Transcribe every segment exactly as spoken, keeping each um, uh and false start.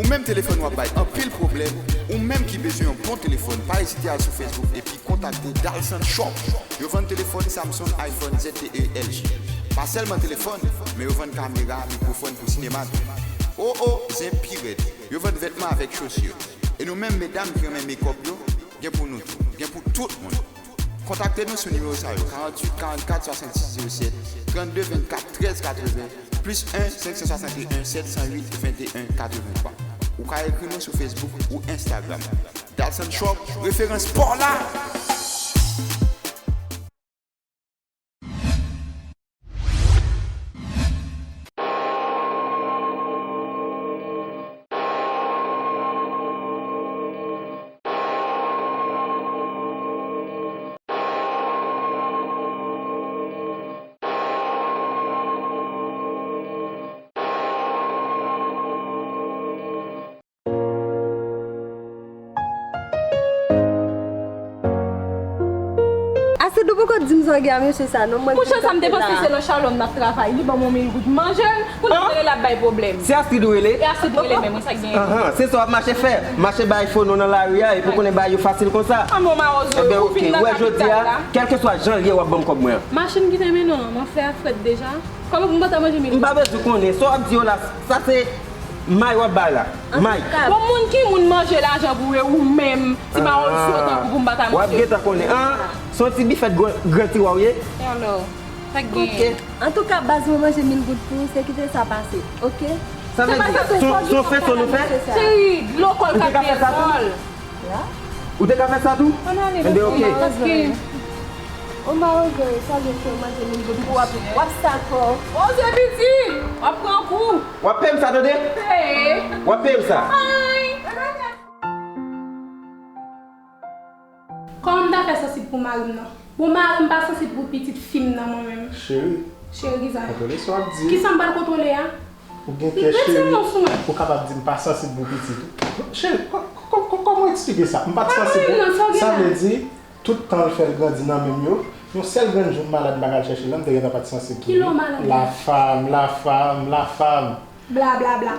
Menm telefòn w ap bay anpil pwoblèm, ou menm ki bezwen yon bon telefòn, pa ezite al sou Facebook epi kontakte Dalsan Shop. Yo vann telefòn Samsung, iPhone, Z T E, L G. Pa sèlman telefòn, men yo vann kamera, mikwofòn pou sinema tou. O o, zen pi rèd. Yo vann vètman avèk chosi. E nou menm medam ki renmen makeup yo, gen pou nou tou. Gen pou tout moun. Kontakte nou sou nimewo sa yo, karanntuit karannkat swasannsis zewo sèt, trannde vennkat trèz katreven, plis en senk san swasanteyen sèt san uit venteyen katreventwa. Ou ka ekri nou sou Facebook ou Instagram. Dalsan Shop, referans pa w la! Astrid, ou poko di m sa w gen a mesye sa non, mwen. Monchè, sa m te panse se nan Shalom n ap travay, li ban m yon mil goud m manje l, pou l rele l ap bay pwoblèm. Se Astrid ou rele? E Astrid m rele menm, wi, sa k genyen? Ahan, se sa w ap mache fè, mache bay fo non nan lari a, epi w konnen bagay yo fasil konsa. An bon mawozo, ou vin nan kapital la. Ebyen, oke, ou wè jodi a, kèlkeswa jan l ye, w ap ban m kòb mwen an. Machin ki te mennen w an, mwen fè a frèt deja. Kòman pou m pa ta manje mil goud? M pa bezwen konnen. Sa w ap di yo la, sa se may w ap bay la. May. Bon, moun ki moun manje lajan pou yo, ou menm, ti mawon zo tankou pou m pa ta manje. W ap gentan konnen. An, se yon ti bifèt gran, gran tiwa w ye. E alò, sa k genyen? Antouka, baz, mwen manje mil goud pou ou, se kite sa pase, oke? Sa vle di, se yon feto nou fè? Cheri, dlo kòl k ap byen fò l. Ou te ka fè sa tou? Ann ale, paske. Ou mawozo, sa vle fè w manje mil goud pou w ap, w ap sal kò w. Oze piti, w ap pran kou. W ap peye m sa, tande? Peye. W ap peye m sa. Ay. Kòman m ta fè sansib pou mari m nan? Bon, mari m pa sansib pou pitit fi m nan, mwen menm. Cheri. Cheri, ki sa? Kontwole sa w ap di. Ki sa m pral kontwole a? Ou gen kè cheri, ou kapab di m pa sansib pou pitit ou. Cheri, kò-, kò-, kò-, kòman w eksplike sa? M pa t sansib pou. Sa vle di, tout tan l fè l grandi nan men m yo, yon sèl grenn jou m malad m pa ka al chèche l la, m te gentan pa t sansib pou li. Kilè w malad la? La femme, la femme, la femme. Bla, bla, bla.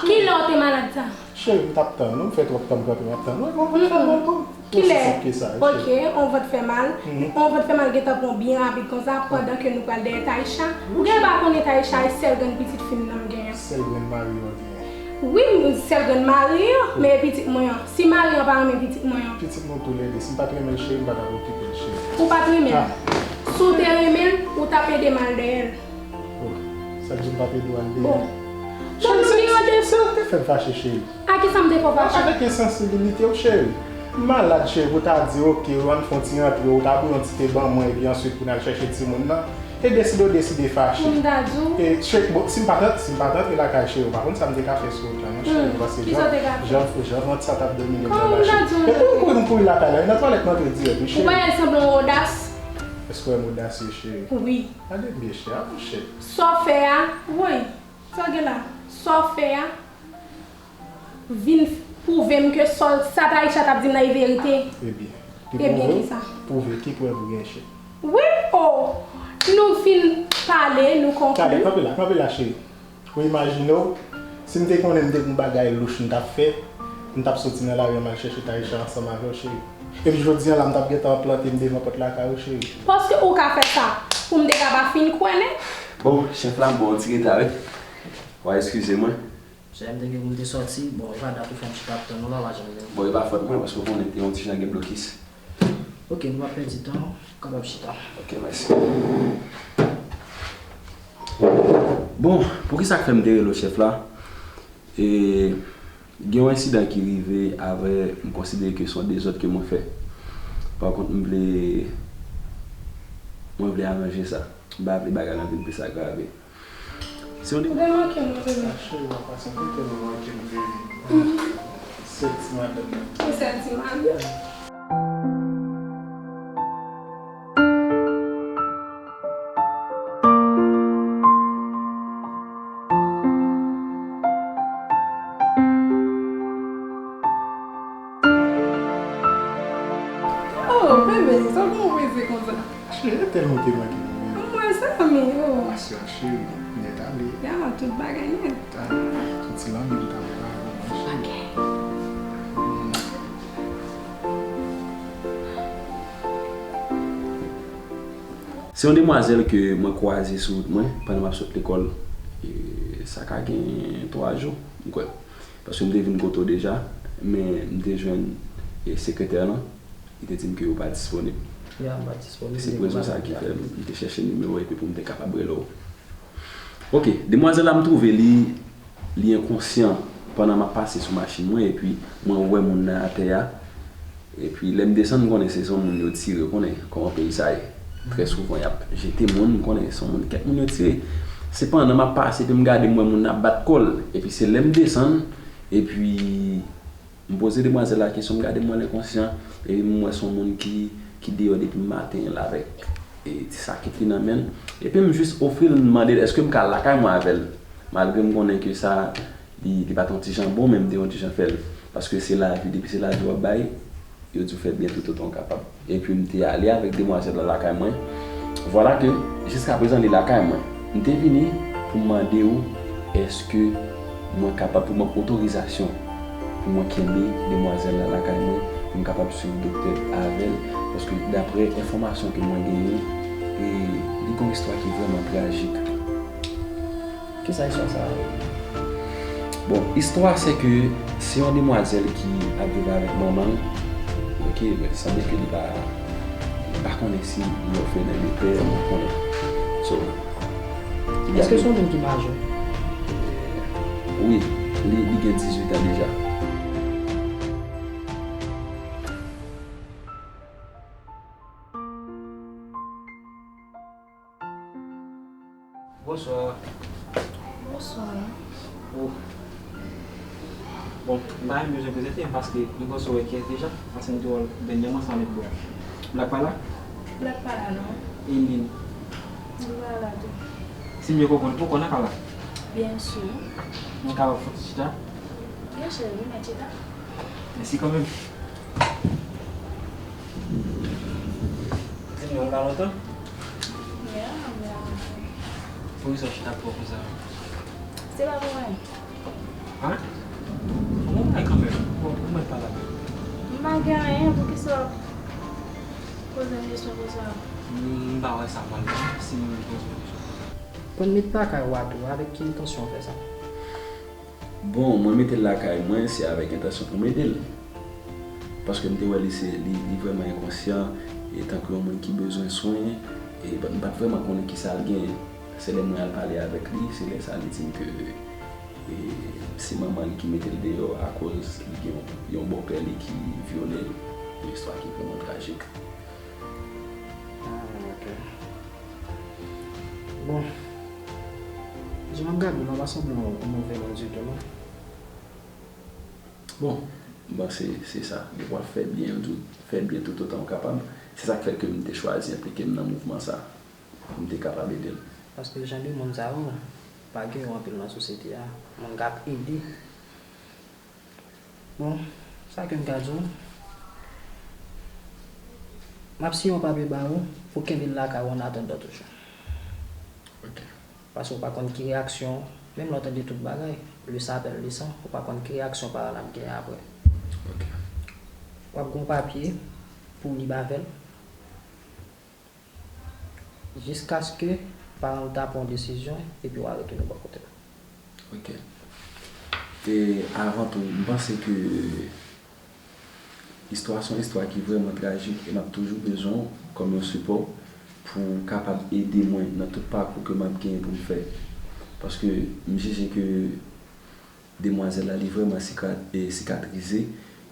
Kilè w te malad sa? Cheri, m t ap tann ou, m fè twòp tan m kanpe m ap tann ou, epi yon vant fè mal tou. Kilè? Osi senp ke sa, cheri. Ok, yon vant fè mal. Mhm. Yon vant fè mal gentan pran w byen rapid konsa, pandan ke nou pral dèyè Taïcha. Ou gen pa konnen Taïcha e sèl grenn pitit fi m nan m genyen. Sèl grenn mari w genyen. Wi, m sèl grenn mari an, men e pitit mwen an. Si mari an pa renmen pitit mwen an. Pitit nou toulède, si m pa t renmen l, cheri, m pa t ap okipe l, cheri. Ou pa t renmen l? Si w te renmen l, ou t ap ede m al dèyè l. Oh, sa k di m pa t ede w al dèyè l? Bon. Cheri, se, se, se ou k te fè m fache, cheri. A kisa m te fè w fache? Avèk ensansibilite w, cheri. M malad, cheri, pou w ta di, ok, w ann fè yon ti rantre, ou ta bouyi yon ti te ban mwen, epi answit pou n al chèche timoun nan. E deside w deside fache. Pou m ta di w. E, cheri, bon, si m pa t, si m pa t rantre lakay cheri, ou pa konn sa m te ka fè sou wout la, non, cheri, paske jan, jan, jan vant sa t ap domine m nan machin. Epi m kouri, m kouri lakay la, e nan twalèt m antre dirèk, wi, cheri. Ou pa wè l sanble yon odas? Èske w wè m odasye, cheri? Wi. Gade m byen, cheri, avanse. Sa w fè a, woy, sa w gen la? Sa w fè a vin pwouve m ke sa, sa Taïcha t ap di m nan e verite. Ebyen, li pwouve w? Ebyen, ki sa? Pwouve, ki prèv ou gen, cheri? Wi, o! Nou fin pale, nou konkli. Gade, kanpe la, kanpe la, cheri. Ou imajine w, si m te konnen m te gen yon bagay louch m t ap fè, m t ap soti nan lari a m al chèche Taïcha ansanm avè w, cheri. Epi jodi a la, m t ap gentan plante m devan pòt lakay ou, cheri. Paske ou ka fè sa, pou m te ka pa fin kwè nèt. Bon, chèf la, m ba w ti reta, wi. W a eskize mwen. Sè, m te gen pou m te sòti, bon, e pa dat ou fè m chita ap tann ou la, w pa janm vini. Bon, e pa fòt mwen, paske w konnen m te yon ti jan gen blokis. Ok, nou pa pèdi tan, ou kapab chita. Ok, mèsi. Bon, poukisa k fè m te rele w chèf la? E, gen yon ensidan ki rive avè, m konsidere ke se yon dezòd ke mwen fè. Pa kont, m vle, mwen vle aranje sa. M pa vle bagay la vin plis agrave. Se yon de... Ou te manke m, wi, bebe. Cheri, w ap pase, m te tèlman manke m, bebe. Sèl ti madanm nan. Ou sèl ti madanm. Oh, bebe, sa w gen yon prese konsa? Cheri, e tèlman w te manke m, bebe. Mwen, sa, mi, oh. Pasyan, cheri, nèt ale. Ya, tout bagay nèt. Tout ti lanmou m t ap ba ou, cheri. Se yon demwazèl ke mwen kwaze sou wout mwen pandan m ap sot lekòl. E, sa ka gen twa jou, m kwè. Paske m te vin kote w deja, men m te jwenn, e, sekretè lan, li te di m ke ou pa disponib. Ya, m pa disponib. Se pou rezon sa ki fè m te chèche nimewo w epi pou m te kapab rele w. Ok, demwazèl la m twouve li, li enkonsyan pandan m ap pase sou machin mwen epi mwen wè moun nan atè a. Epi lè m desann, m konnen se, se yon moun yo tire, ou konnen kòman peyi sa ye. Trè souvan, y ap jete moun, m konnen se yon moun, kèk moun yo tire. Sepandan, m ap pase, epi m gade, m wè moun nan ap bat kò l. Epi se lè m desann, epi m poze demwazèl la kesyon, m gade, m wè l enkonsyan, epi m wè se yon moun ki, ki deyò depi maten la avèk, e, ti sakèt li nan men l. Epi m jis ofri l, m mande l èske m ka al lakay mwen avè l. Malgre m konnen ke sa, li, li pa t yon ti jan bon, men m te yon ti jan fè l. Paske se lavi, depi se lavi w ap bay, yo di w fè byen toutotan w kapab. Epi m te ale avèk demwazèl la lakay mwen. Vwala ke, jiskaprezan, li lakay mwen. M te vini pou m mande w èske mwen kapab, pou mwen otorizasyon pou mwen kenbe demwazèl la lakay mwen, pou m kapab swiv doktè avè l, paske daprè enfòmasyon ke mwen genyen, e, li gen yon istwa ki vrèman trajik. Kisa istwa sa a ye? Bon, istwa se ke se yon demwazèl ki ap viv avèk manman l. Ok, men sanble ke li pa, li pa konnen si li òfelen de pè, m pa konnen. So, li Èske ap se yon moun ki majè? Wi, li, li gen dizuit an deja. Bonswa. Bonswa. Oh. Bon, m pa menm bezwen prezante m paske m panse w wè kiyès deja, paske m te wè l dènyèman san met bwè. Black pa la? Black pa la, non. E Lil? Lil pa la tou. Si m byen konprann, ou konn pa la? Byen si. Nou kapab fè ti chita? Byen cheri, wi, men chita. Mèsi kanmenm. Di m non, ou la lontan? Yeah, m la lontan. Poukisa w chita twò konsa? Se pa pou anyen. Hein? Bon, bay kanmenm. Bon, ou mèt pale avè m. M pa gen anyen, poukisa w ap poze m kesyon konsa? M pa wè sa mal non, si m poze w kesyon konsa. Konn met lakay ou a tou, avèk ki entansyon w fè sa? Bon, mwen mete l lakay mwen, se avèk entansyon pou m ede l. Paske m te wè li se, li, li vrèman enkonsyan, e tankou yon moun ki bezwen swen, e m pa t vrèman konnen kisa l genyen. Se lè mwen al pale avèk li, se lè sa li di m ke, e, se manman l ki mete l deyò akoz li gen yon, yon bòpè li ki vyole l. Yon istwa ki vrèman trajik. Ah, ok. Bon. Jan m ap gade w la, w pa sanble yon, yon move moun ditou, non. Bon, m panse se sa. Depi w ap fè byen, ou di w fè byen toutotan w kapab. Se sa k fè ke m te chwazi enplike m nan mouvman sa, pou m te kapab ede l. Paske jan de moun sa yo, pa gen yo anpil nan sosyete a. Moun k ap ede. Bon, sa ke m ka di w, m ap siyen yon papye ba ou pou kenbe l lakay ou an atandan toujou. Ok. Paske ou pa konn ki reyaksyon, menm lè w tande tout bagay, le sapin le san, ou pa konn ki reyaksyon paran l ap genyen apre. Ok. W ap gen yon papye pou w lib avè l. Jiskaske paran l ta pran yon desizyon epi w a retounen bò kote l. Ok. E avan tou, m panse ke istwa se yon istwa ki vrèman trajik e m ap toujou bezwen w kòm yon sipò pou w kapab ede mwen nan tout pakou ke m ap genyen pou m fè. Paske m jije ke demwazèl la, li vrèman sika-, e, sikatrize.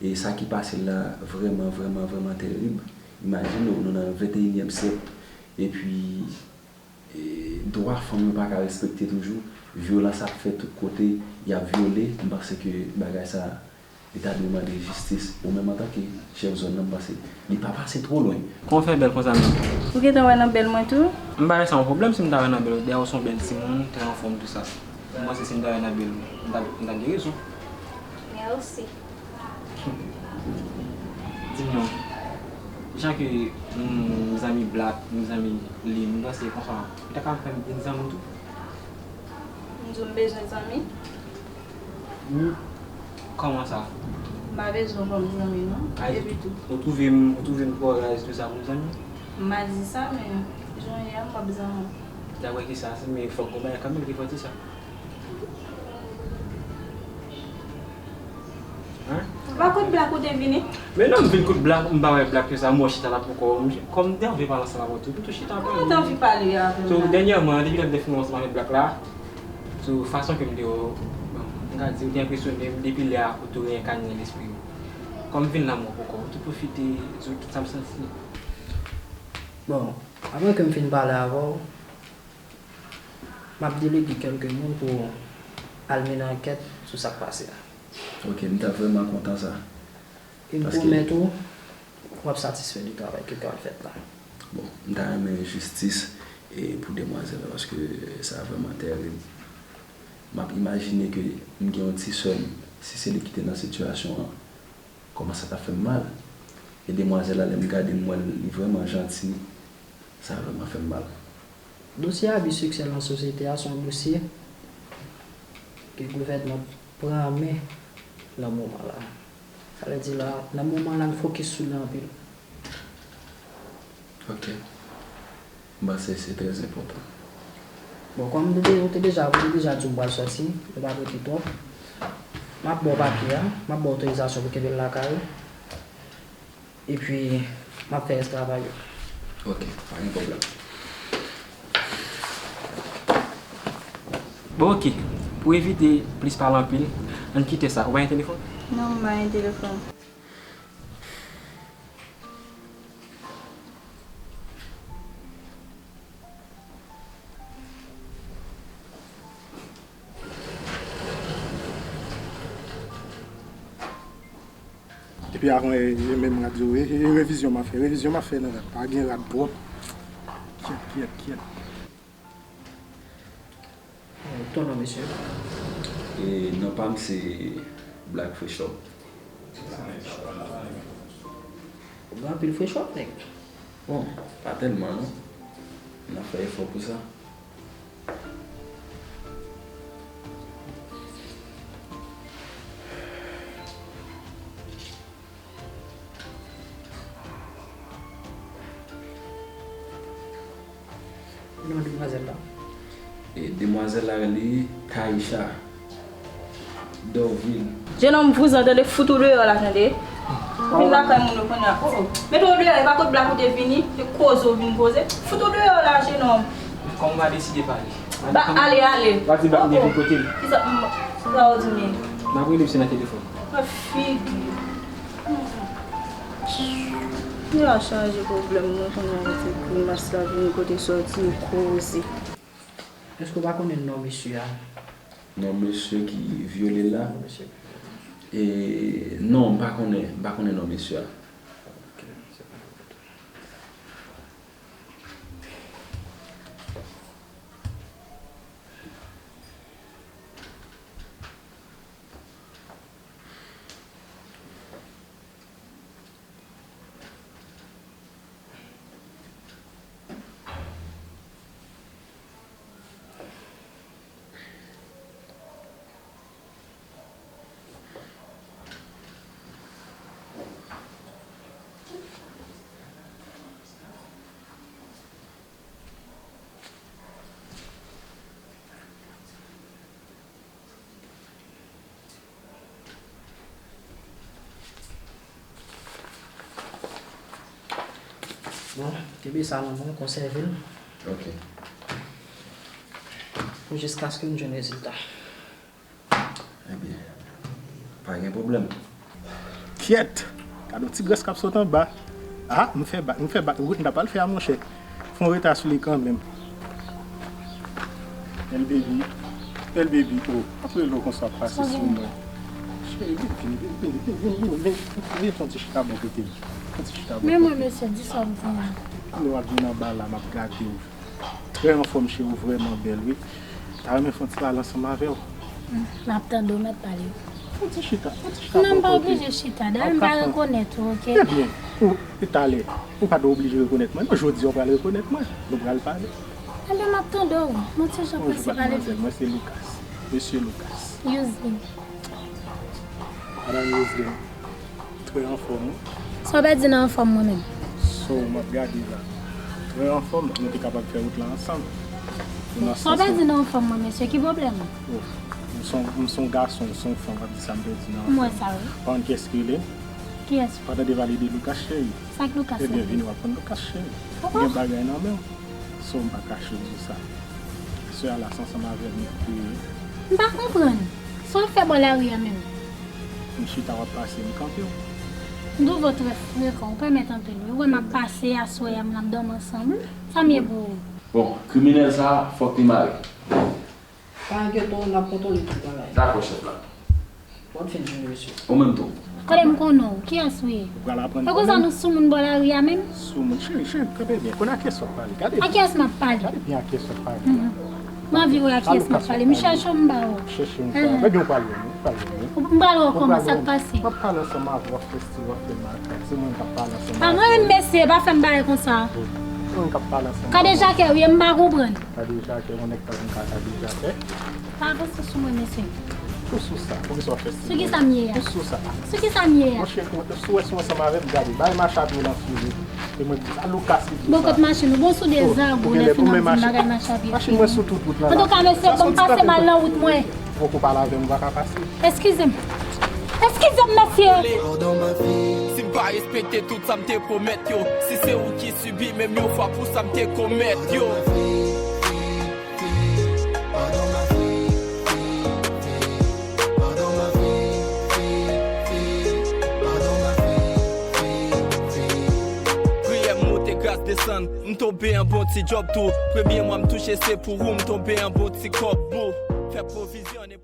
E sa ki pase l la vrèman, vrèman, vrèman terib. Imajine w, nou nan venteyinyèm syèk, epi, e, dwa fanm yo pa ka respekte toujou. Vyolans ap fèt tout kote, y ap vyole. M panse ke bagay sa, li ta dwe mande jistis. Ou menm antanke chèf zòn nan, m panse li pa pase twò lwen. Kòman w fè bèl konsa menm? Ou gentan wè nan bèl mwen tou? M pa wè sa yon pwoblèm si m ta wè nan bèl. Dayè ou se yon bèl timoun, trè anfòm, tou sa. M panse si m ta wè nan bèl, m t ap, m t ap gen rezon. Mèsi. Di m non, jan ke nou zanmi Black, nou zanmi Lil, m panse konsa, ou ta ka fè m vin zanmi w tou? M di w m bezwen zanmi? Wi. Kòman sa? M pa bezwen w kòm zanmi non. Epi tou, ou twouve m, ou twouve m twò raz tou sa pou m zanmi? M pa di sa, men Anyen, m pa bezwen anyen. Dapre kisa? Men fòk gon bagay kanmenm ki fè w di sa. Hein? Ou pa kot Black ou te vini? Men non, m vin kot Black, m pa wè Black ke sa, m wè w chita la poko. Kòm m te anvi pale ansanm avè w tou, m tou chita pale. Ou te anvi pale avè m la. So, dènyèman, depi lè m te fin wè ansanm avèk Black la, so, fason ke m te wè w, bon, m ka di, ou te enpresyone m, depi lè a, ou tou reyinkarne nan lespri m. Kòm m vin la, m wè w poko, m tou pwofite di w tout sa m santi. Bon, apre ke m fin pale avè w, m ap delege kèlke moun pou al mennen ankèt sou sa k pase a. Ok, m ta vrèman kontan sa. E m pwomèt ou, w ap satisfè de travay ki pral fèt la. Bon, m ta renmen jistis e pou demwazèl la, paske sa vrèman tèrib. M ap imajine ke m gen yon ti sè m, si se li ki te nan sitiyasyon an, kòman sa t ap fè m mal. E demwazèl la, lè m gade, m wè l, li vrèman janti, sa vrèman fè m mal. Dosye abi seksyèl nan sosyete a se yon dosye ke gouvènman pran an men nan moman la. Sa vle di la, nan moman la, n fokis sou li anpil. Ok. M panse se trè enpòtan. Bon, kòm m te, ou te deja, ou te deja di w pral sòti, nou p ap rete twòp. M ap ba w papye a, m ap ba w otorizasyon pou kenbe l lakay ou. Epi, m ap fè rès travay yo. Ok, pa gen pwoblèm. Bon, ok. Pou evite plis pale anpil, ann kite sa. Ou pa gen telefòn? Non, m pa gen telefòn. Epi avan, e, e menm rad yo, e, e revizyon m a fè, revizyon m a fè nan rad, pa gen rad pwòp. Kyèt, kyèt, kyèt. Ton non, mesye? E, non pa m se Black Fresh Up. Ou gen anpil fresh up, nèg. Bon, pa tèlman, non. N ap fè efò pou sa. Non demwazèl la? E, demwazèl la rele Taisha Dorvil. Jenòm vouzan, tande, fout ou deyò la, tande. Ou vin lakay moun yo kounye a. Oh, oh. Mete w deyò, e pa kot Black ou te vini, e koze w vin koze. Fout ou deyò la, jenòm. Kòm ou pa deside pale. Ba, ale, ale. Ou pa di Black ou te vin kote m. Kisa, m, sa w di men? M ap rele misye nan telefòn. Nan figi. Li a chanje pwoblèm mwen kounye a, mete grimas la vin kote sòti koze. Èske w pa konnen non mesye a? Non mesye ki vyole l la? Non, mesye. E, non, m pa konnen, m pa konnen non mesye a. Ok, se pa grave. Bon, kenbe sa nan men w, konsève l. Ok. Pou jiskaske nou jwenn rezilta. Ebyen, pa gen pwoblèm. Kyèt! Gade yon ti grès k ap sot anba. Ah, m fè bak, m fè bak. Wout m ta pral fè a, monchè. Fè yon reta sou li kanmenm. Bèl baby. Bèl baby. Oh, ap rele w konsa, pase sou mwen. Cheri, vin, vin, vin, fè yon ti chita bò kote m. Fè yon ti chita bò kote m. Men mwen, mesye, di sa w di a. Lè w ap vin anba la, m ap gade w. Trè anfòm, cheri, w vrèman bèl, wi. Ta renmen fè yon ti pale ansanm avè w. M ap tande w, mèt pale. Fè yon ti chita, fè yon ti chita bò kote. Non, m pa oblije chita. Dayè, m pa rekonèt ou, oke? Ebyen, ou, e talè, ou pa t oblije rekonèt mwen. Non, jodi a, ou pral rekonèt mwen. Nou pral pale. Ebyen, m ap tande w. Yon ti jan pase pale. Bonjou, madmwazèl. Mwen se Lucas. Mesye Lucas. Yuslin. Madanm Yuslin. Trè anfòm, wi. Sa w pèdi nan anfòm mwen menm? So, m ap gade la. Mwen anfòm, nou te kapab fè wout la ansanm. Nou nan Sa w sans pèdi nou. Nan anfòm mwen, mesye, ki pwoblèm ou? Oh, m se yon- m se yon gason, m se yon fanm, w ap di sa m pèdi nan M wè anfòm. Sa, wi. Konn kiyès ki rele m? Kiyès? Pandan de valide Lucas, cheri. Sa k Lucas Ebyen, la? Vini w ap konn Lucas, cheri. Oh. Gen bagay nan men w. So, m pa kache w di sa. Sè a la se ansanm avè m li te ye. M pa konprann. Sa w ap fè bò lari a menm? M chita, w ap pase, m kanpe w. M twouve w trè frekan, ou pèmèt anpil, wi. Ou wè m ap pase aswè a, m ap dòmi ansanm. Sa m ye pou ou? Bon, kriminèl sa a, fòk li mare. Pa enkyete w, n ap kontwole tout bagay. Dakò, chèf la. Bòn fen de jounen, mesye. Ou menm tou. Kote m konnen w? Kiyès ou ye? Ou pral aprann E konsa nou sou moun bò lari a menm? Sou moun, cheri, cheri, kanpe byen. Konn a kiyès w ap pale. Gade A byen. Kiyès m ap pale? Gade byen a kiyès w ap pale. Mhm. M anvi wè a kiyès m ap pale. M chèche w, m ba w. Chèche m pa. Ebyen, ou pral wè m, ou pral wè m. M pral wè w kòman, sa k pase? M ap pale ansanm avè w, fè stil w ap fè makak. Se mwen k ap pale ansanm Pa mwen menm, mesye, pa fè m bagay konsa. Se mwen k ap pale ansanm. Kadejakè w ye, m pa konprann. Kadejakè, yon nèg tankou m ka kadejakè. Pa avanse sou mwen, mesye. Ou sou sa, poukisa w fè stil? Sou ki sa m ye a? Ou sou sa. Sou ki sa m ye a? Monchè, sou wè sou ansanm avè m, gade. Bay mache a pye w nan figi. E mwen di sa, Lucas ki di sa. Bon, kot machin ou? Bon, sou de zago, lè fin ap di m bagay mache a pye. Machin mwen sou tout wout lan. Antouka, mesye, bon, m pase mal nan wout mwen. Ou poko pale avè m, ou pa ka pase. Eskize m. Eskize m, mesye. Si m pa respekte tout sa m te pwomèt yo, si se ou ki sibi menm yon fwa pou sa m te komèt yo. Priyè m monte, gras desann, m tonbe an bon ti djòb tou. Premye mwa m touche se pou ou, m tonbe an bon ti kòb bou. Fè pwovizyon.